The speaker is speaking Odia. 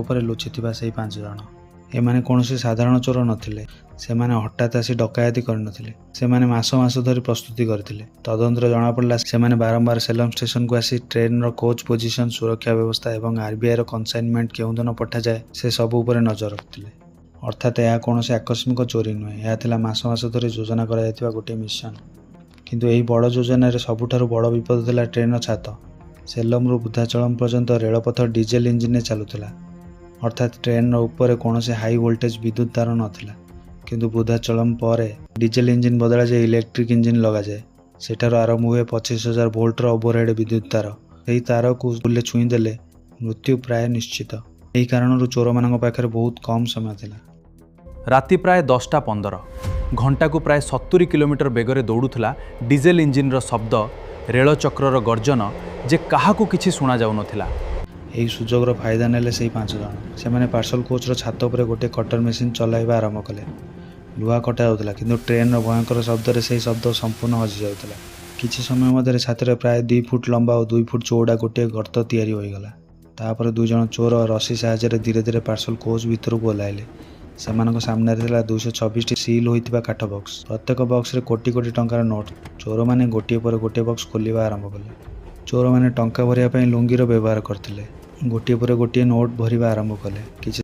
ଉପରେ ଲୁଚିଥିବା ସେଇ 5 ଜଣ। ଏମାନେ କୌଣସି ସାଧାରଣ ଚୋର ନଥିଲେ। ସେମାନେ ହଠାତ୍ ଆସି ଡକାୟତି କରିନଥିଲେ। ସେମାନେ ମାସ ମାସ ଧରି ପ୍ରସ୍ତୁତି କରିଥିଲେ। ତଦନ୍ତରୁ ଜଣାପଡ଼ିଲା, ସେମାନେ ବାରମ୍ବାର ସେଲମ ଷ୍ଟେସନକୁ ଆସି ଟ୍ରେନ୍ର କୋଚ୍ ପୋଜିସନ୍, ସୁରକ୍ଷା ବ୍ୟବସ୍ଥା ଏବଂ ଆରବିଆଇର କନସାଇନମେଣ୍ଟ କେଉଁଦିନ ପଠାଯାଏ, ସେ ସବୁ ଉପରେ ନଜର ରଖିଥିଲେ। ଅର୍ଥାତ୍ ଏହା କୌଣସି ଆକସ୍ମିକ ଚୋରି ନୁହେଁ। ଏହା ଥିଲା ମାସ ମାସ ଧରି ଯୋଜନା କରାଯାଇଥିବା ଗୋଟିଏ ମିଶନ। କିନ୍ତୁ ଏହି ବଡ଼ ଯୋଜନାରେ ସବୁଠାରୁ ବଡ଼ ବିପଦ ଥିଲା ଟ୍ରେନ୍ର ଛାତ। ସେଲମରୁ ବୃଦ୍ଧାଚଳମ ପର୍ଯ୍ୟନ୍ତ ରେଳପଥ ଡିଜେଲ ଇଞ୍ଜିନରେ ଚାଲୁଥିଲା। ଅର୍ଥାତ୍ ଟ୍ରେନ୍ର ଉପରେ କୌଣସି ହାଇ ଭୋଲ୍ଟେଜ୍ ବିଦ୍ୟୁତ୍ ତାର ନଥିଲା। କିନ୍ତୁ ବୃଦ୍ଧାଚଳମ ପରେ ଡିଜେଲ ଇଞ୍ଜିନ୍ ବଦଳାଯାଇ ଇଲେକ୍ଟ୍ରିକ୍ ଇଞ୍ଜିନ୍ ଲଗାଯାଏ। ସେଠାରୁ ଆରମ୍ଭ ହୁଏ 25,000 ଭୋଲ୍ଟର ଓଭରହେଡ୍ ବିଦ୍ୟୁତ୍ ତାର। ସେହି ତାରକୁ ଭୁଲରେ ଛୁଇଁଦେଲେ ମୃତ୍ୟୁ ପ୍ରାୟ ନିଶ୍ଚିତ। ଏହି କାରଣରୁ ଚୋରମାନଙ୍କ ପାଖରେ ବହୁତ କମ୍ ସମୟ ଥିଲା। ରାତି ପ୍ରାୟ 10ଟା 15। ଘଣ୍ଟାକୁ ପ୍ରାୟ 70 କିଲୋମିଟର ବେଗରେ ଦୌଡ଼ୁଥିଲା ଡିଜେଲ ଇଞ୍ଜିନ୍ର ଶବ୍ଦ, ରେଳଚକ୍ରର ଗର୍ଜନ ଯେ କାହାକୁ କିଛି ଶୁଣାଯାଉନଥିଲା। ଏହି ସୁଯୋଗର ଫାଇଦା ନେଲେ ସେଇ 5 ଜଣ। ସେମାନେ ପାର୍ସଲ କୋଚ୍ର ଛାତ ଉପରେ ଗୋଟିଏ କଟର ମେସିନ୍ ଚଲାଇବା ଆରମ୍ଭ କଲେ। ଲୁହା କଟା ଯାଉଥିଲା, କିନ୍ତୁ ଟ୍ରେନ୍ର ଭୟଙ୍କର ଶବ୍ଦରେ ସେହି ଶବ୍ଦ ସମ୍ପୂର୍ଣ୍ଣ ହଜିଯାଉଥିଲା। କିଛି ସମୟ ମଧ୍ୟରେ ଛାତରେ ପ୍ରାୟ 2 ଫୁଟ ଲମ୍ବା ଓ 2 ଫୁଟ ଚଉଡ଼ା ଗୋଟିଏ ଗର୍ତ୍ତ ତିଆରି ହୋଇଗଲା। ତାପରେ ଦୁଇ ଜଣ ଚୋର ରସି ସାହାଯ୍ୟରେ ଧୀରେ ଧୀରେ ପାର୍ସଲ କୋଚ୍ ଭିତରକୁ ଓହ୍ଲାଇଲେ। ସେମାନଙ୍କ ସାମ୍ନାରେ ଥିଲା 226ଟି ସିଲ୍ ହୋଇଥିବା କାଠ ବକ୍ସ। ପ୍ରତ୍ୟେକ ବକ୍ସରେ କୋଟି କୋଟି ଟଙ୍କାର ନୋଟ୍। ଚୋରମାନେ ଗୋଟିଏ ପରେ ଗୋଟିଏ ବକ୍ସ ଖୋଲିବା ଆରମ୍ଭ କଲେ। ଚୋରମାନେ ଟଙ୍କା ଭରିବା ପାଇଁ ଲୁଙ୍ଗିର ବ୍ୟବହାର କରିଥିଲେ। ଗୋଟିଏ ପରେ ଗୋଟିଏ ନୋଟ୍ ଭରିବା ଆରମ୍ଭ କଲେ। କିଛି